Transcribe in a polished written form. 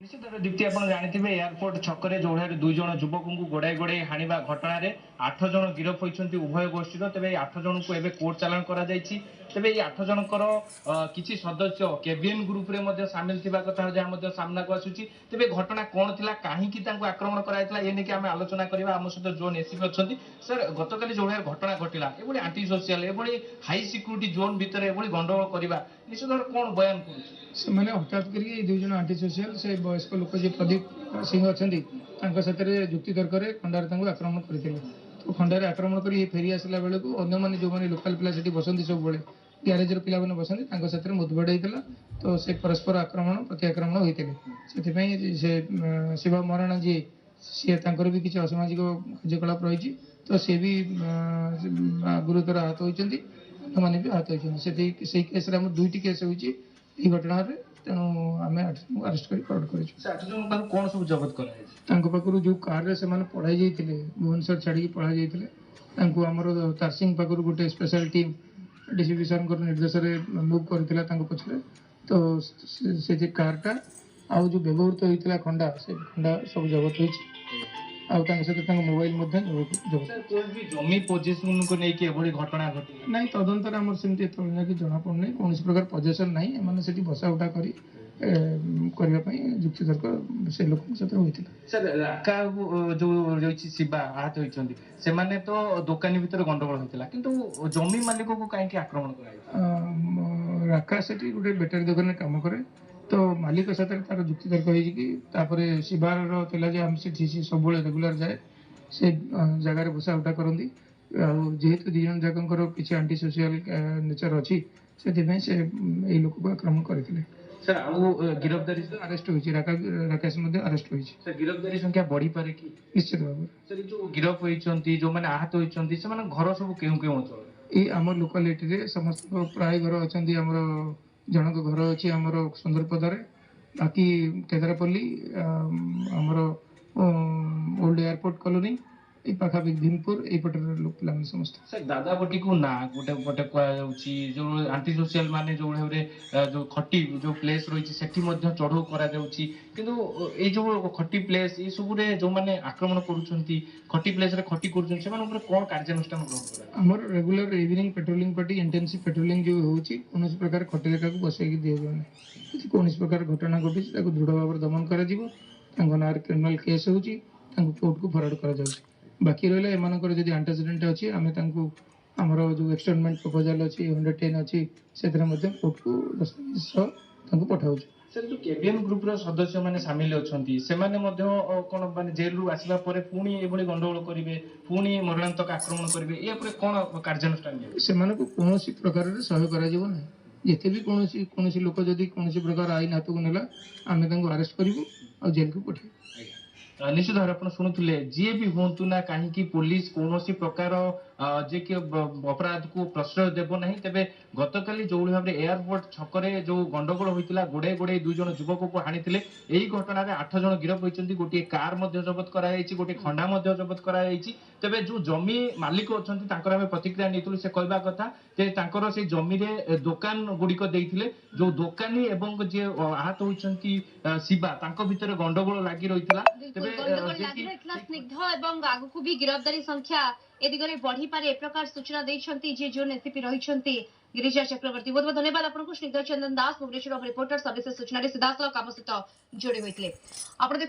ନିଶ୍ଚିତ ଭାବେ ଦୀପ୍ତି, ଆପଣ ଜାଣିଥିବେ ଏୟାରପୋର୍ଟ ଛକରେ ଯୋଉଭଳି 2 ଜଣ ଯୁବକଙ୍କୁ ଗୋଡାଇ ଗୋଡାଇ ହାଣିବା ଘଟଣାରେ 8 ଜଣ ଗିରଫ ହୋଇଛନ୍ତି ଉଭୟ ଗୋଷ୍ଠୀର। ତେବେ ଏଇ 8 ଜଣଙ୍କୁ ଏବେ କୋର୍ଟ ଚାଲାଣ କରାଯାଇଛି। ତେବେ ଏଇ 8 ଜଣଙ୍କର କିଛି ସଦସ୍ୟ କେଭିଏନ୍ ଗ୍ରୁପରେ ମଧ୍ୟ ସାମିଲ ଥିବା କଥା ଯାହା ମଧ୍ୟ ସାମ୍ନାକୁ ଆସୁଛି। ତେବେ ଘଟଣା କଣ ଥିଲା, କାହିଁକି ତାଙ୍କୁ ଆକ୍ରମଣ କରାଯାଇଥିଲା, ଏ ନେଇକି ଆମେ ଆଲୋଚନା କରିବା। ଆମ ସହିତ ଜୋନ୍ ଏସିପି ଅଛନ୍ତି। ସାର୍, ଗତକାଲି ଯୋଉଭଳି ଘଟଣା ଘଟିଲା, ଏଭଳି ଆଣ୍ଟି ସୋସିଆଲ, ଏଭଳି ହାଇ ସିକ୍ୟୁରିଟି ଜୋନ୍ ଭିତରେ ଏଭଳି ଗଣ୍ଡଗୋଳ କରିବା ନିଶ୍ଚିତ ଭାବରେ କଣ ବୟାନ କରୁଛି? ସେମାନେ ହଠାତ୍ କରିକି ଏଇ 2 ଜଣ ଆଣ୍ଟି ସୋସିଆଲ ସେ ବୟସ୍କ ଲୋକ ଯିଏ ପ୍ରଦୀପ ସିଂହ ଅଛନ୍ତି, ତାଙ୍କ ସାଥିରେ ଯୁକ୍ତିତର୍କରେ ଖଣ୍ଡାରେ ତାଙ୍କୁ ଆକ୍ରମଣ କରିଥିଲେ। ତ ଖଣ୍ଡାରେ ଆକ୍ରମଣ କରି ଫେରି ଆସିଲା ବେଳକୁ ଅନ୍ୟମାନେ, ଯେଉଁମାନେ ଲୋକାଲ ପିଲା ସେଠି ବସନ୍ତି, ସବୁବେଳେ ଗ୍ୟାରେଜର ପିଲାମାନେ ବସନ୍ତି, ତାଙ୍କ ସାଥିରେ ମୁଠଭେଡ଼ ହେଇଥିଲା। ତ ସେ ପରସ୍ପର ଆକ୍ରମଣ ପ୍ରତି ଆକ୍ରମଣ ହୋଇଥିଲେ। ସେଥିପାଇଁ ସେ ଶିବ ମହାରଣା ଯିଏ, ସିଏ ତାଙ୍କର ବି କିଛି ଅସାମାଜିକ କାର୍ଯ୍ୟକଳାପ ରହିଛି। ତ ସେ ବି ଗୁରୁତର ଆହତ ହୋଇଛନ୍ତି, ଅନ୍ୟମାନେ ବି ଆହତ ହୋଇଛନ୍ତି। ସେଠି ସେଇ କେସ୍ରେ ଆମର ଦୁଇଟି କେସ୍ ହୋଇଛି ଏଇ ଘଟଣାରେ। ତେଣୁ ଆମେ 8 ଜଣଙ୍କୁ ଆରେଷ୍ଟ କରି ଫରୱାର୍ଡ କରିଛୁ। ସେ 8 ଜଣଙ୍କ ପାଖରୁ କଣ ସବୁ ଜବତ କରାଯାଇଛି? ତାଙ୍କ ପାଖରୁ ଯୋଉ କାରରେ ସେମାନେ ପଳାଇ ଯାଇଥିଲେ, ଭୁବନେଶ୍ୱର ଛାଡ଼ିକି ପଳାଇ ଯାଇଥିଲେ, ତାଙ୍କୁ ଆମର ତାରସିଂ ପାଖରୁ ଗୋଟେ ସ୍ପେଶାଲ ଟିମ୍ ଡିସିପି ସାର୍ଙ୍କର ନିର୍ଦ୍ଦେଶରେ ମୁଭ୍ କରିଥିଲା ତାଙ୍କ ପଛରେ। ତ ସେ ଯେ କାରଟା ଆଉ ଯୋଉ ବ୍ୟବହୃତ ହୋଇଥିଲା ଖଣ୍ଡା, ସେ ଖଣ୍ଡା ସବୁ ଜବତ ହୋଇଛି। ଆଉ ତାଙ୍କ ସହିତ ତାଙ୍କ ମୋବାଇଲ ମଧ୍ୟ ଜବତ। ସାର୍, କୋଉ ବି ଜମି ପୋଜିସନକୁ ନେଇକି ଏଭଳି ଘଟଣା ଘଟିଲା? ନାଇଁ, ତଦନ୍ତରେ ଆମର ସେମିତି ଏତେବେଳେ ଯାକେ ଜଣାପଡ଼ୁନାହିଁ। କୌଣସି ପ୍ରକାର ପଜେସନ ନାହିଁ। ଏମାନେ ସେଠି ବସା ଉଠା କରି କରିବା ପାଇଁ ଯୁକ୍ତିତର୍କ ସେ ଲୋକଙ୍କ ସହିତ ହୋଇଥିଲା। ସାର୍, ରାକା ଯୋଉ ରହିଛି, ଶିବା ଆହତ ହୋଇଛନ୍ତି, ସେମାନେ ତ ଦୋକାନୀ ଭିତରେ ଗଣ୍ଡଗୋଳ ହୋଇଥିଲା, କିନ୍ତୁ ଜମି ମାଲିକକୁ କାହିଁକି ଆକ୍ରମଣ କରାଯାଇଛି? ରାକା ସେଠି ଗୋଟେ ବ୍ୟାଟେରୀ ଦୋକାନରେ କାମ କରେ। ତ ମାଲିକ ସାଥିରେ ତାର ଯୁକ୍ତିତର୍କ ହେଇକି ତାପରେ ଶିବାର ଥିଲା ଯେ ଆମେ ସେଠି ସେ ସବୁବେଳେ ରେଗୁଲାର ଯାଏ, ସେ ଜାଗାରେ ବସା ଉଠା କରନ୍ତି। ଆଉ ଯେହେତୁ 2 ଜଣ ଯାକଙ୍କର କିଛି ଆଣ୍ଟି ସୋସିଆଲ ନେଚର ଅଛି, ସେଥିପାଇଁ ସେ ଏଇ ଲୋକକୁ ଆକ୍ରମଣ କରିଥିଲେ। ସାର୍, ଆଉ ଗିରଫଦାରୀ ଆରେଷ୍ଟ ହୋଇଛି, ରାକେଶ ମଧ୍ୟ ଆରେଷ୍ଟ ହୋଇଛି। ସାର୍, ଗିରଫଦାରୀ ସଂଖ୍ୟା ବଢିପାରେ କି? ନିଶ୍ଚିତ ଭାବରେ। ସାର୍, ଏଇ ଯୋଉ ଗିରଫ ହୋଇଛନ୍ତି, ଯୋଉମାନେ ଆହତ ହୋଇଛନ୍ତି, ସେମାନଙ୍କ ଘର ସବୁ କେଉଁ କେଉଁ ଅଞ୍ଚଳରେ? ଏଇ ଆମ ଲୋକାଲିଟିରେ ସମସ୍ତଙ୍କ ପ୍ରାୟ ଘର ଅଛନ୍ତି। ଆମର ଜଣଙ୍କ ଘର ଅଛି ଆମର ସୁନ୍ଦରପଦାରେ, ବାକି କେଦାରପଲ୍ଲୀ, ଆମର ଓଲ୍ଡ ଏୟାରପୋର୍ଟ କଲୋନୀ, ଏଇ ପାଖାପାଖି ଭୀମପୁର, ଏଇପଟର ଲୋକ ପିଲାମାନେ ସମସ୍ତେ। ସାର୍, ଦାଦାବଟିକୁ ନା ଗୋଟେ ପଟେ କୁହାଯାଉଛି, ଯୋଉ ଆଣ୍ଟି ସୋସିଆଲ ମାନେ ଯୋଉ ଭାବରେ ଯୋଉ ଖଟି ଯୋଉ ପ୍ଲେସ୍ ରହିଛି, ସେଠି ମଧ୍ୟ ଚଢଉ କରାଯାଉଛି। କିନ୍ତୁ ଏଇ ଯୋଉ ଖଟି ପ୍ଲେସ୍, ଏଇ ସବୁରେ ଯୋଉମାନେ ଆକ୍ରମଣ କରୁଛନ୍ତି, ଖଟି ପ୍ଲେସରେ ଖଟି କରୁଛନ୍ତି, ସେମାନଙ୍କ ଉପରେ କଣ କାର୍ଯ୍ୟାନୁଷ୍ଠାନ ଗ୍ରହଣ କରାଯାଉଛି? ଆମର regular evening patrolling party, intensive patrolling ଯୋଉ ହେଉଛି, କୌଣସି ପ୍ରକାର ଖଟିରେ କାହାକୁ ବସେଇକି ଦିଆଯିବ ନାହିଁ। ଯଦି କୌଣସି ପ୍ରକାର ଘଟଣା ଘଟୁଛି, ତାକୁ ଦୃଢ଼ ଭାବରେ ଦମନ କରାଯିବ। ତାଙ୍କ ନାଁରେ କ୍ରିମିନାଲ କେସ୍ ହେଉଛି, ତାଙ୍କୁ କୋର୍ଟକୁ ଫରୱାର୍ଡ କରାଯାଉଛି। ବାକି ରହିଲା ଏମାନଙ୍କର ଯଦି ଆଣ୍ଟେସିଡେଣ୍ଟ ଅଛି, ଆମେ ତାଙ୍କୁ ଆମର ଯୋଉ ଏକ୍ସଟର୍ନମେଣ୍ଟ ପ୍ରପୋଜାଲ ଅଛି, 110 ଅଛି, ସେଥିରେ ମଧ୍ୟ କୋର୍ଟକୁ ଦସ୍ତାବିଜ ସହ ତାଙ୍କୁ ପଠାଉଛୁ। ସାର୍, ଯୋଉ କେଭିଏନ୍ ଗ୍ରୁପର ସଦସ୍ୟ ମାନେ ସାମିଲ ଅଛନ୍ତି, ସେମାନେ ମଧ୍ୟ କଣ ମାନେ ଜେଲରୁ ଆସିଲା ପରେ ପୁଣି ଏଭଳି ଗଣ୍ଡଗୋଳ କରିବେ, ପୁଣି ମରଣାନ୍ତକ ଆକ୍ରମଣ କରିବେ, ଏ ଉପରେ କଣ କାର୍ଯ୍ୟାନୁଷ୍ଠାନ ନିଆଯିବ? ସେମାନଙ୍କୁ କୌଣସି ପ୍ରକାରରେ ସହ୍ୟ କରାଯିବ ନାହିଁ। ଯେତେ ବି କୌଣସି କୌଣସି ଲୋକ ଯଦି କୌଣସି ପ୍ରକାର ଆଇନ ହାତକୁ ନେଲା, ଆମେ ତାଙ୍କୁ ଆରେଷ୍ଟ କରିବୁ ଆଉ ଜେଲକୁ ପଠେଇବୁ। ନିଶ୍ଚିତ ଭାବରେ ଆପଣ ଶୁଣୁଥିଲେ, ଯିଏ ବି ହୁଅନ୍ତୁ ନା କାହିଁକି, ପୋଲିସ କୌଣସି ପ୍ରକାର ଯିଏ କି ଅପରାଧକୁ ପ୍ରଶ୍ରୟ ଦେବ ନାହିଁ। ତେବେ ଗତକାଲି ଯୋଉଭଳି ଭାବରେ ଏୟାରପୋର୍ଟ ଛକରେ ଯୋଉ ଗଣ୍ଡଗୋଳ ହୋଇଥିଲା, ଗୋଡେଇ ଗୋଡେଇ 2 ଜଣ ଯୁବକକୁ ହାଣିଥିଲେ, ଏହି ଘଟଣାରେ 8 ଜଣ ଗିରଫ ହୋଇଛନ୍ତି। ଗୋଟିଏ କାର ମଧ୍ୟ ଜବତ କରାଯାଇଛି, ଗୋଟିଏ ଖଣ୍ଡା ମଧ୍ୟ ଜବତ କରାଯାଇଛି। ତେବେ ଯୋଉ ଜମି ମାଲିକ ଅଛନ୍ତି, ତାଙ୍କର ଆମେ ପ୍ରତିକ୍ରିୟା ନେଇଥିଲୁ। ସେ କହିବା କଥା ଯେ ତାଙ୍କର ସେଇ ଜମିରେ ଦୋକାନ ଗୁଡିକ ଦେଇଥିଲେ। ଯୋଉ ଦୋକାନୀ ଏବଂ ଯିଏ ଆହତ ହୋଇଛନ୍ତି ଶିବା, ତାଙ୍କ ଭିତରେ ଗଣ୍ଡଗୋଳ ଲାଗି ରହିଥିଲା। ତେବେ ଗଣ୍ଡଗୋଳ ଯିଏକି ଲାଗି ରହିଥିଲା ସ୍ନିଗ୍ଧ, ଏବଂ ଆଗକୁ ବି ଗିରଫଦାରୀ ସଂଖ୍ୟା ଏ ଦିଗରେ ବଢିପାରେ, ଏ ପ୍ରକାର ସୂଚନା ଦେଇଛନ୍ତି ଯିଏ ଜୋନ୍ ଏସିପି ରହିଛନ୍ତି ଗିରିଜା ଚକ୍ରବର୍ତ୍ତୀ। ବହୁତ ବହୁତ ଧନ୍ୟବାଦ ଆପଣଙ୍କୁ। ସ୍ନିଗ୍ଧ ଚନ୍ଦନ ଦାସ, ଭୁବନେଶ୍ୱର ରିପୋର୍ଟର, ସବିଶେଷ ସୂଚନାରେ ସିଧାସଳଖ ଆମ ସହିତ ଯୋଡ଼ି ହୋଇଥିଲେ। ଆପଣ ଦେଖନ୍ତୁ।